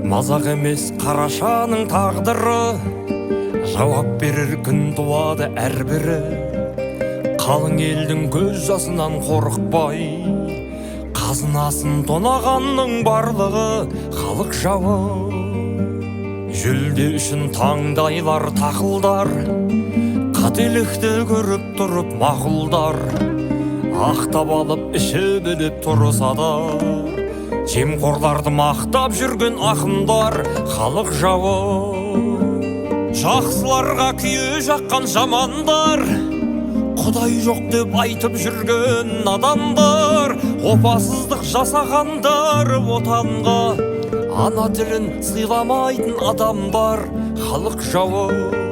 Мазақ емес қарашаның тағдыры, жауап берер күн туады әрбірі. Қалың елдің көз жасынан қорықпай, қазынасын тонағанның барлығы халық жауы. Жүлде үшін таңдайлар тақылдар, қателікті көріп тұрып мақұлдар. Ақтап алып іші біліп тұрса да, жемқорларды мақтап жүрген ақындар халық жауы. Жақсыларға күйе жаққан жамандар, Құдай жоқ деп айтып жүрген надандар, опасыздық жасағандар отанға, ана тілін сыйламайтын адамдар халық жауы.